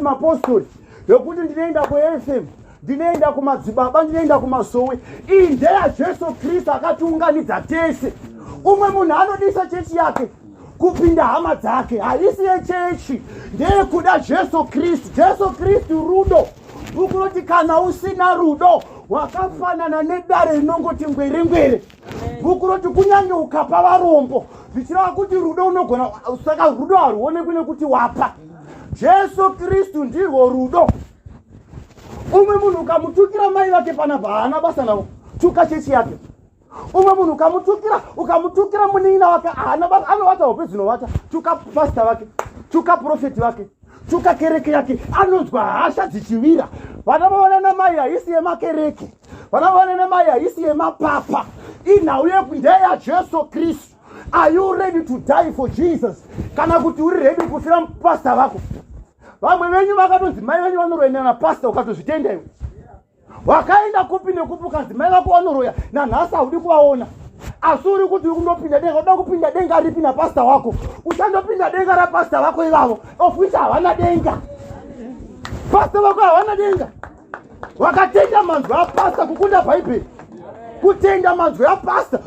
mapostori, yekuti ndinoenda kuFM, ndinoenda kumadzibaba, ndinoenda kumasowe. Iyi ndeyaJesu Kristu akatiunganidza tese. Umwe munhu anodisa chechi yake kupinda hama dzake. Haisi yechechi, ndeyekuda Jesu Kristu. Jesu Kristu rudo. Bhuku roti kana usina rudo wakafanana nedare rinongoti ngwere ngwere. Bhuku roti kunyange ukapa varombo, zvichireva kuti rudo unogona. Saka rudo haruonekwi nekuti wapa. Jesu Kristu ndirwo rudo. Umwe munhu ukamutukira mai vake panapa, haana basa navo, tuka chechi yake. Umwe munhu ukamutukira, ukamutukira munin'ina wake, haana basa, anovata hope dzinovata. Tuka pasta vake, tuka profeti vake, tuka kereke yake, anonzwa hasha dzichivira. Vana vavana namai haisi yemakereke, vana vavana namai haisi yemapapa, inhau ndeyaJesu Kristu. Are you ready to die for Jesus, kana kuti uri ready kufira mupasta vako? Vamwe venyu vakatonzi mai venyu vanoroenda napasta, ukatozvitenda iwe. Wakaenda kupi nekupi, ukanzi mai vako vanoroya, nanhasi haudi kuvaona, asi uri kuti uri kundopinda denga. Uda kupinda denga ripi napasta wako? Uchandopinda denga rapasta vako ivavo, of which havana denga. Pasta vako havana denga. Wakatenda manzwi apasta kukunda Bhaibheri. Kutenda manzwi apasta,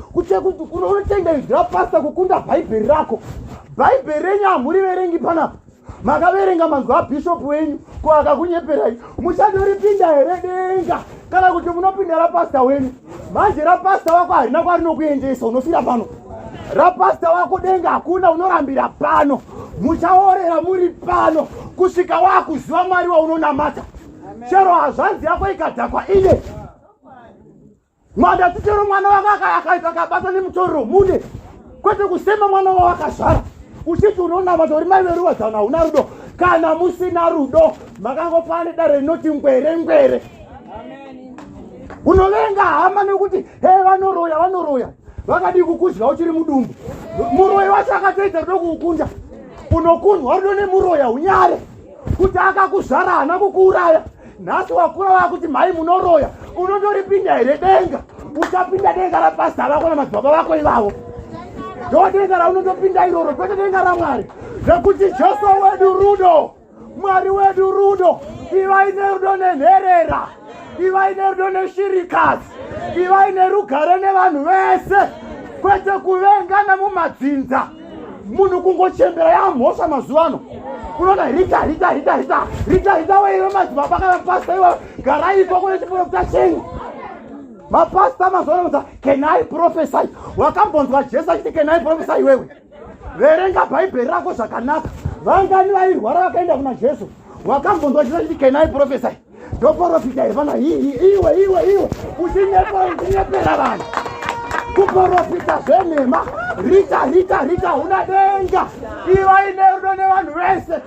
unotenda izwi rapasta kukunda Bhaibheri rako. Bhaibheri renyu hamuriverengi panapa, makaverenga manzwi abhishopu wenyu. Ko akakunyeperai, muchandoripinda here denga, kana kuti munopinda rapasta wenyu? Manje rapasta wako harina kwarinokuendesa, unofira pano. Rapasta wako denga hakuna, unorambira pano. Muchaorera muri pano kusvika wakuziva Mwari waunonamata. Chero hazvanzi yako ikadhakwa ine mwandati, chero mwana wako akabatwa nemutoriro, mune kwete kusema mwana wawakazvara uchiti unonamata. Uri mai veruwadzano, hauna rudo. Kana musina rudo, makangofana nedare rinoti ngwere ngwere. Unovenga hama nekuti he vanoroya. Vanoroya vakadii kukudya uchiri mudumbu? Muroyi wacho akatoita rudo kuukunda. Unokundwa rudo nemuroya, unyare kuti akakuzvara haana kukuuraya. Nhasi wakura wakuti mhai munoroya. Unondoripinda here denga? Uchapinda denga rapasta vako namadzibaba vako ivavo, ndo denga raunondopinda iroro, kwete denga raMwari, nekuti Jesu wedu rudo, Mwari wedu rudo. Ivai nerudo nenherera, ivai nerudo neshirikadzi, ivai nerugare nevanhu vese, kwete kuvengana mumadzinza. Munhu kungochembera yamhosva mazuva ano. Unoona rita rita rita rita rita rita. Weiwe madzibaba kana pasta iwe, garai ikoko nechiprofita chenyu. Mapasta mazuva ano, "Can I prophesy?" Wakambonzwa Jesu achiti, "Can I prophesy?" Iwewe verenga Bhaibheri rako zvakanaka. Vangani vairwara vakaenda kuna Jesu? Wakambonzwa Jesu achiti, "Can I prophesy?" Ndoprofita here pana? Iwe, iwe, iwe uchinyepera vanhu, kuprofita zvenhema. Rita rita rita, huna denga. Ivai nerudo nevanhu vese.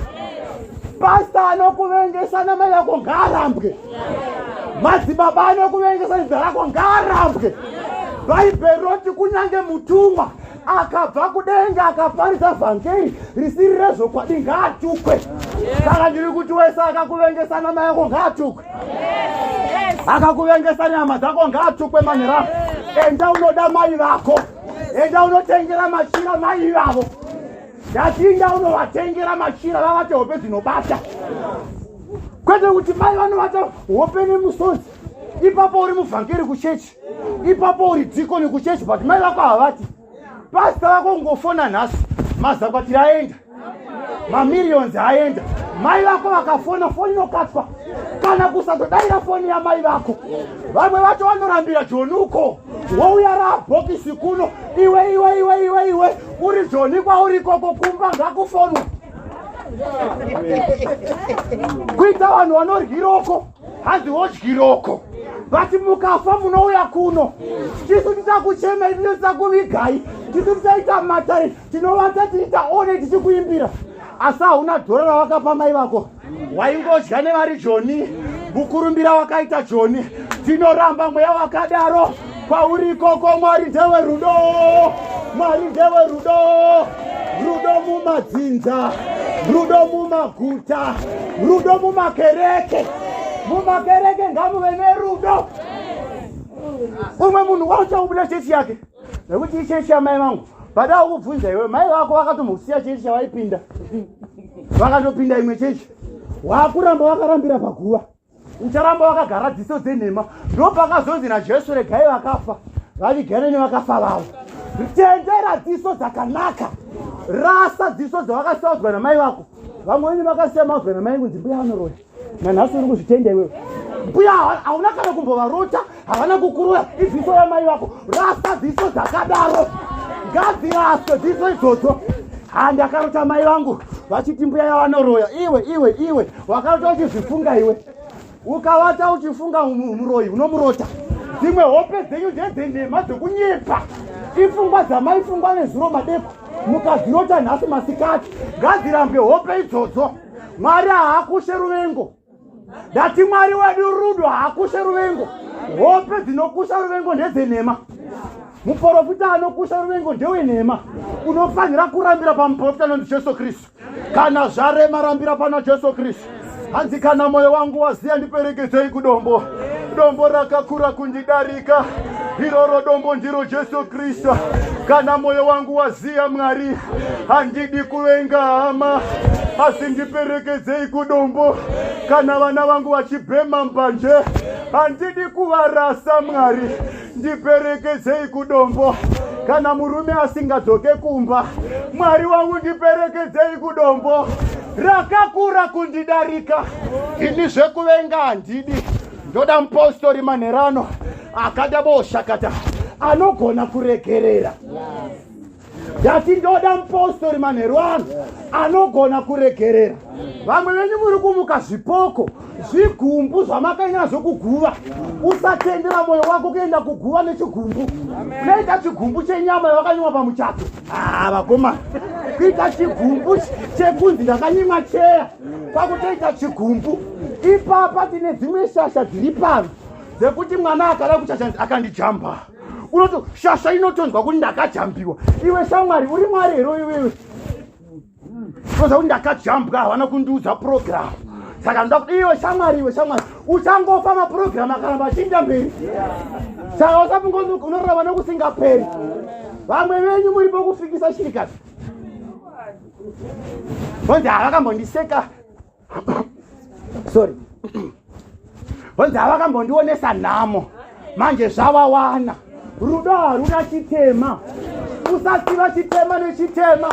Pasta anokuvengesa namai vako ngaarambwe. Madzibaba anokuvengesa nezita rako ngaarambwe. Bhaibheri roti kunyange mutumwa akabva kudenga akaparidza vhangeri risiri rezvokwadi ngaatukwe. Saka ndiri kuti wese akakuvengesa namai yako ngaatukwe, akakuvengesa nehama dzako ngaatukwe. Manherako, enda unoda mai vako, enda unotengera machira mai ivavo. Ndatinda unovatengera machira vavate hope dzinobata, kwete kuti mai vanovata hope nemusodzi. Ipapo uri muvhangeri kuchechi, ipapo uri dhikoni kuchechi, but mai vako havati. Pasta vako kungofona nhasi, mazakwatiri aenda, mamillions aenda. Mai vako vakafona, foni inokatwa kana kusatodaira foni yamai vako. Vamwe vacho vanorambira joni uko, wouya rabhokisi kuno. Iwe, iwe, iwe, iwe, iwe uri joni kwauri ikoko, kumba ngakufonwa. Kuita vanhu vanoryiroko, hanzi wodyiroko, but mukafa munouya kuno. Tisu tichakuchemai, tisu tichakuvigai, tisu tichaita matare, tinovata tiita one tichikuimbira, asi hauna dhora ravakapa mai vako. Waingodya nevari joni, mukurumbira wakaita joni. Tinoramba mweya wakadaro kwauri ikoko. Mwari ndewerudo, Mwari ndewerudo. Rudo mumadzinza, rudo mumaguta, rudo mumakereke. Mumakereke ngamuve nerudo. Umwe munhu wauchaubuda chechi yake nekuti ichechi yamai vangu. Pada kukubvunza iwe, mai vako vakatombokusiya chechi chavaipinda, vakatopinda imwe chechi. Wakuramba wakarambira paguva. Ucharamba wakagara dziso dzenhema. Ndopakazonzi naJesu regai vakafa vavigane nevakafa vavo. Tendera dziso dzakanaka. Rasa dziso dzawakasaudzwa namai vako. Vamwe venyu vakasiya maudzwa namai kunzi mbuya vanoroya. Nanhasi uri kuzvitenda iwewe. Mbuya hauna kana kumbovarota, havana kukuroya, idziso yamai vako. Rasa dziso dzakadaro. Ngadziraswe dziso idzodzo. Ha ndakarota mai vangu vachiti mbuya yavanoroya. Iwe iwe iwe wakarota uchizvifunga iwe. Ukavata uchifunga muroyi unomurota. Dzimwe hope dzenyu ndedzenhema dzekunyepa. Ipfungwa dzamaifungwa nezuro madeko mukadzirota nhasi masikati. Ngadzirambwe hope idzodzo. Mwari haakushe ruvengo. Ndati Mwari wedu rudo haakushe ruvengo. Hope dzinokusha ruvengo ndedzenhema. Muprofita anokusha ruvengo ndewenhema. Unofanira kurambira pamuprofita anonzi Jesu Kristu. Kana zvarema rambira pana Jesu Kristu. Hanzi kana moyo wangu waziya ndiperekedzei kudombo. Dombo rakakura kundidarika. Iroro dombo ndiro Jesu Kristu. Kana moyo wangu waziya Mwari, handidi kuvenga hama, asi ndiperekedzei kudombo. Kana vana vangu vachibhema mbanje, handidi kuvarasa Mwari, ndiperekedzei kudombo. Kana murume asingadzoke kumba, Mwari wangu ndiperekedzei kudombo rakakura kundidarika. Ini zvekuvenga handidi, ndoda mupostori manherano akada boshakata anogona kuregerera. Ndati ndoda mupostori manheru ano anogona kuregerera. Vamwe venyu muri kumuka zvipoko, zvigumbu zvamakaenda nazvo kuguva. Usatendera mwoyo wako kuenda kuguva nechigumbu. Unoita chigumbu chenyama yawakanyimwa pamuchato. Ah, vakomana. Kuita chigumbu chekunzi ndakanyimwa cheya kwakutoita chigumbu. Ipapa tine dzimwe shasha dziri pano dzekuti mwana akada kuchasha akandijamba. Unoto shasha inotonzwa kuti ndakajambiwa. Iwe shamwari uri mwari here iwewe? Unoziva kuti ndakajambwa havana kundiudza program. Saka ndoda kuti iwe shamwari iwe shamwari uchangofa maprogram akaramba achiinda mberi. Saka usafunga kuti unorarama nokusingaperi. Vamwe venyu muri pokufikisa shirikadzi. Vanzi havakambondiseka. Sorry. Vanzi havakambondionesa nhamo. Manje zvavawana. Rudo haruna chitema. Usatsiva chitema nechitema.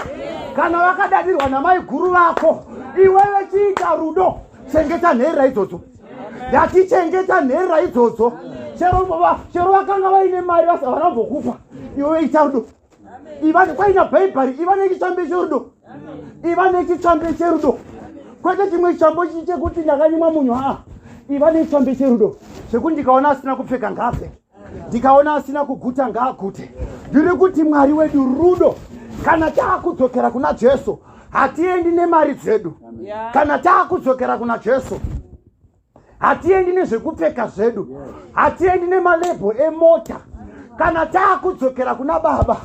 Kana vakadadirwa namaiguru vako, iwewe chiita rudo. Chengeta nherera idzodzo. Ndatichengeta nherera idzodzo. Chero vakanga vaine mari havana kumbokupa. Iwewe ita rudo. Iva kwaina bhaibhari, iva nechitsvambe cherudo. Iva nechitsvambe cherudo. Kwete chimwe chitsvambo chekuti ndakanyimwa munyu aa. Iva nechitsvambe cherudo. Chekuti ndikaona asina kupfeka ngaapfeke. Ndikaona asina kuguta ngaagute. Ndiri kuti Mwari wedu rudo. Kana taakudzokera kuna Jesu, hatiendi nemari dzedu. Kana taakudzokera kuna Jesu, hatiendi nezvekupfeka zvedu, hatiendi nemalebho emota. Kana taakudzokera kuna Baba,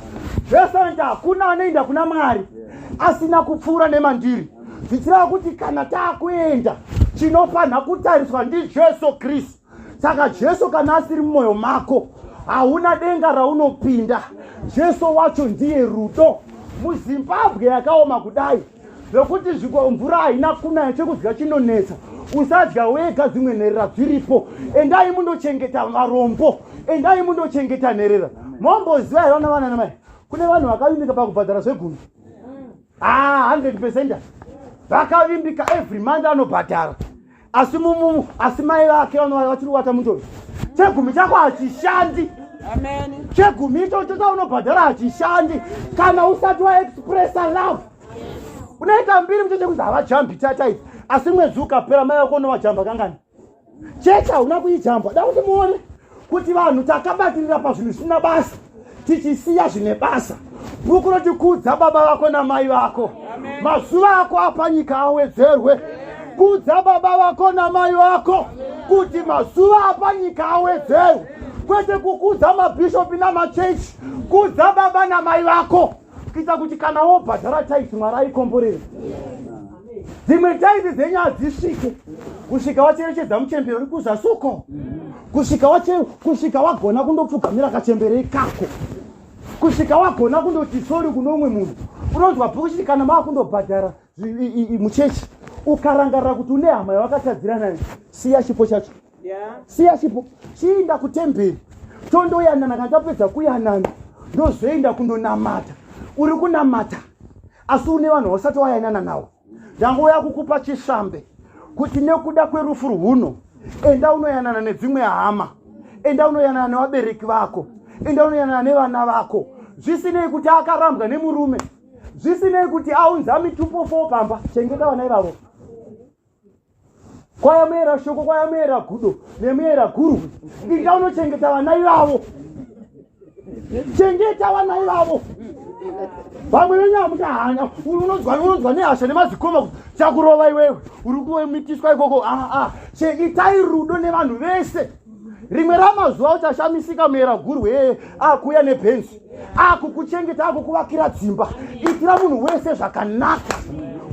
Jesu anoti hakuna anoenda kuna Mwari asina kupfuura nemandiri. Zvichireva kuti kana taakuenda, chinofanira kutariswa ndiJesu Kristu. Saka Jesu kana asiri mumwoyo mako, hauna denga raunopinda. Jesu wacho ndiye rudo. MuZimbabwe yakaoma kudai zvekuti zviko mvura haina kunaya, chekudya chinonetsa. Usadya wega, dzimwe nherera dziripo. Endai mundochengeta varombo, endai mundochengeta nherera. Momboziva here vana vana namai, kune vanhu vakavimbika pakubhadhara zvegumi. 100% vakavimbika, every month anobhadhara, asi mumu asi mai vake vanova vachiri kuvata mundove. Chegumi chako hachishandi. Amen. Chegumi ichocho chaunobhadhara hachishandi kana usati waexpressa love. Unoita mbiri mucheche kunzi havajambi tata idzi, asi mwedzi ukapera mai vako unovajamba kangani? Chechi hauna kuijamba. Da kuti muone kuti vanhu takabatirira pazvinhu zvisina basa tichisiya zvine basa. Bhuku roti kudza baba vako namai vako, mazuva ako apanyika awedzerwe. Kudza baba vako namai vako kuti mazuva apanyika awedzerwe, kwete kukudza mabhishopi namachechi. Kudza baba namai vako kuita kuti kana wobhadhara taiti Mwari aikomborere. Dzimwe taiti dzenyu hadzisvike kusvika wacherechedza muchembere uri kuzasuko, kusvika wagona kundopfugamira kachembere ikako, kusvika wagona kundoti sori kuno umwe munhu. Unonzwa bhuku chiti kana maakundobhadhara muchechi, Ukarangarira kuti une hama yawakatadzira nayo, siya chipo chacho. Siya chipo, chiinda kutemberi, tondoyanana. Kana tapedza kuyanana, ndozoenda kundonamata. Uri kunamata asi une vanhu vausati wayanana nawo. Ndangouya kukupa chishambe kuti nekuda kwerufu rwuno, enda unoyanana nedzimwe hama, enda unoyanana nevabereki vako, enda unoyanana nevana vako. Zvisinei kuti akarambwa nemurume, zvisinei kuti aunza mitupo fo pamba, chengeta vana ivavo. Kwayamuyera shoko, kwayamuyera gudo nemuyera guru, inda unochengeta vana ivavo, chengeta vana ivavo. Vamwe venyu hamuta hanya, unonzwa nehasha nemadzikoma kuti chakurova iwewe, uri kumitiswa ikoko. Aa, itai rudo nevanhu vese. Rimwe ramazuva uchashamisika muyera guru yeye akuuya nebhenzi, akukuchengeta, akukuvakira dzimba. Itira munhu wese zvakanaka,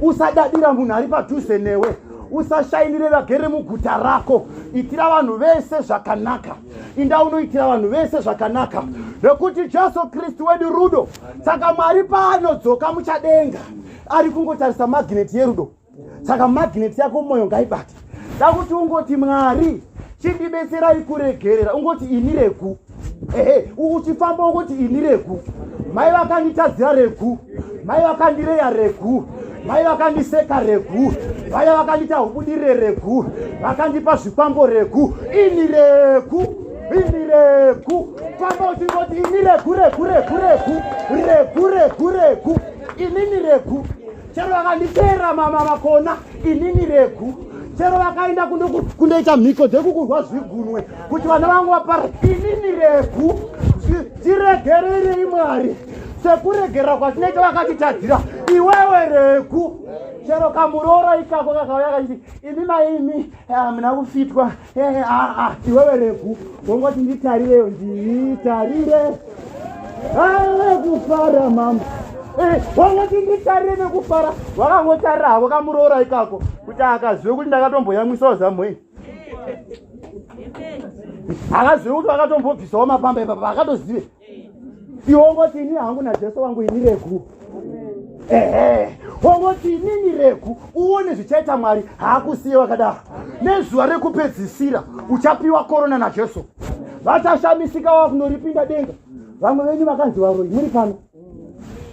usadadira munhu ari padhuze newe, usashainire vagere muguta rako. Itira vanhu vese zvakanaka, inda unoitira vanhu vese zvakanaka, nekuti Jesu Kristu wedu rudo. Saka Mwari paanodzoka muchadenga ari kungotarisa magineti yerudo. Saka magineti yako mwoyo ngaibate. Dakuti ungoti, Mwari chindibetserai kuregerera, ungoti ini regu. Ehe, uchifamba ungoti ini regu, mai vakanditadzira regu, mai vakandireya regu, mai vakandiseka regu, vaya vakandiita hubudirire regu, vakandipa zvikwambo regu, ini regu, ini regu. Famba uchingoti ini regu, regu, regu, regu, regu, regu, regu, inini regu. Chero vakanditeera mama makona, inini regu. Chero vakaenda kundoita mhiko dzekukurwa zvigunwe kuti vana vangu vapara, inini regu. Tiregererei Mwari sekuregerera kwatinoita vakatitadzira. Iwewe regu. Chero kamuroora ikako kakauya kachiti imi maimi hamuna kufitwa, iwewe regu, wongoti nditarireyo, nditarire nekufara mama. Wangoti nditarire nekufara, wakangotarira havo kamuroora ikako kuti akazive kuti ndakatomboyamwisawo zamhoi, akazive kuti vakatombobvisawo mapamba ipapa, akatozive. Iwe wongoti ini hangu naJesu wangu, ini regu. Ehe, wongoti inini regu, uone zvichaita Mwari. Haakusiye wakadaro. Nezuva rekupedzisira uchapiwa korona naJesu, vachashamisika wakunoripinda denga. Vamwe venyu vakanzi varoyi muri pano,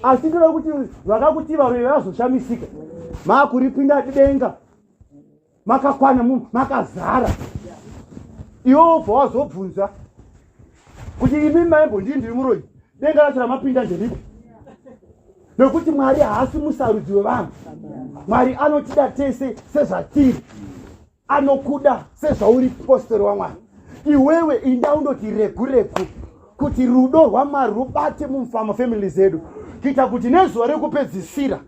asi ndoda kuti vakakuti varoyi vazoshamisika maakuripinda denga makakwana, makazara. Iwe wobva wazobvunza kuti imi maimbondii ndiri muroyi, denga racho ramapinda nderipi? Nekuti Mwari haasi musarudzi wevanhu. Mwari anotida tese sezvatiri, anokuda sezvauri. Postori waMwari iwewe, inda undoti regu regu kuti rudo rwaMwari rubate mumafamilies edu, kuita kuti nezuva rekupedzisira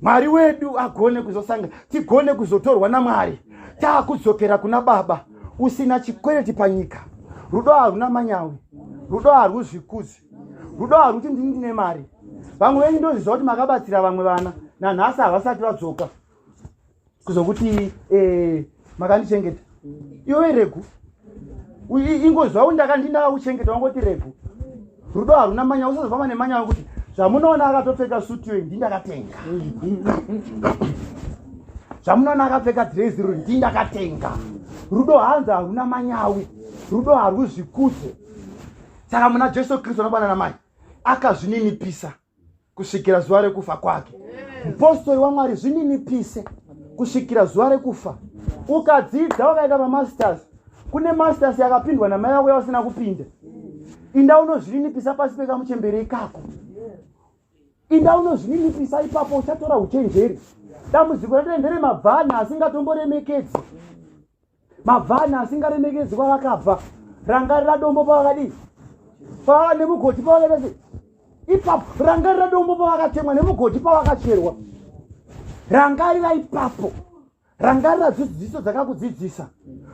Mwari wedu agone kuzosanga, tigone kuzotorwa naMwari taakudzokera kuna Baba usina chikwereti panyika. Rudo haruna manyawi, rudo haruzvikudzi, rudo haruti ndini ndine mari. Vamwe venyu ndozviziva kuti makabatsira vamwe vana, nanhasi havasati vadzoka kuzokuti makandichengeta. Iwe regu, ingoziva kuti ndakandindakuchengeta, wangoti regu. Rudo haruna manya, usazofamba nemanya wekuti zvamunoona akatopfeka suti iyoyi ndindakatenga, zvamunoona akapfeka dhirezi iro ndindakatenga. Rudo hanzi haruna manyawi, rudo haruzvikudze. Saka muna Jesu Kristu anobana namai akazvininipisa kusvikira zuva rekufa kwake. Mupostori waMwari, zvininipise kusvikira zuva rekufa. Ukadzidza wakaita mamasters, kune masters yakapindwa namai vako yavasina kupinda. Inda unozvininipisa pasi pekamuchembere ikako, inda unozvininipisa ipapo, uchatora uchenjeri. Dambudziko ratoi nderemabvana asingatomboremekedzi, mabvana asingaremekedzi kwavakabva. Rangarira dombo pavakadii, pavaka nemugodhi pavakaita sei ipapo. Rangarira dombo pavakatemwa nemugodhi pavakacherwa, rangarira ipapo. Rangarira dzidziso dzakakudzidzisa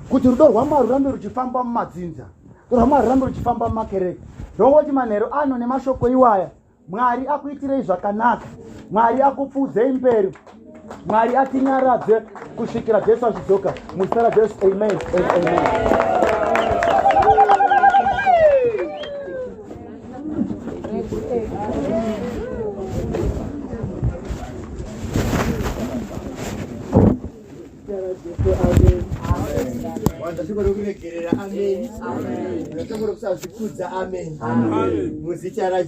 kuti rudo rwaMwari rurambe ruchifamba mumadzinza, rudo rwaMwari rurambe ruchifamba mumakereke. Ndongoti manheru ano nemashoko iwaya, Mwari akuitirei zvakanaka, Mwari akupfuudzei mberi, Mwari atinyaradze kusvikira Jesu achidzoka. Muzita raJesu, amen and amen. Wanza shoko rokuregerera, amen. Wanza shoko rokusazvikudza, amen. Muzita ra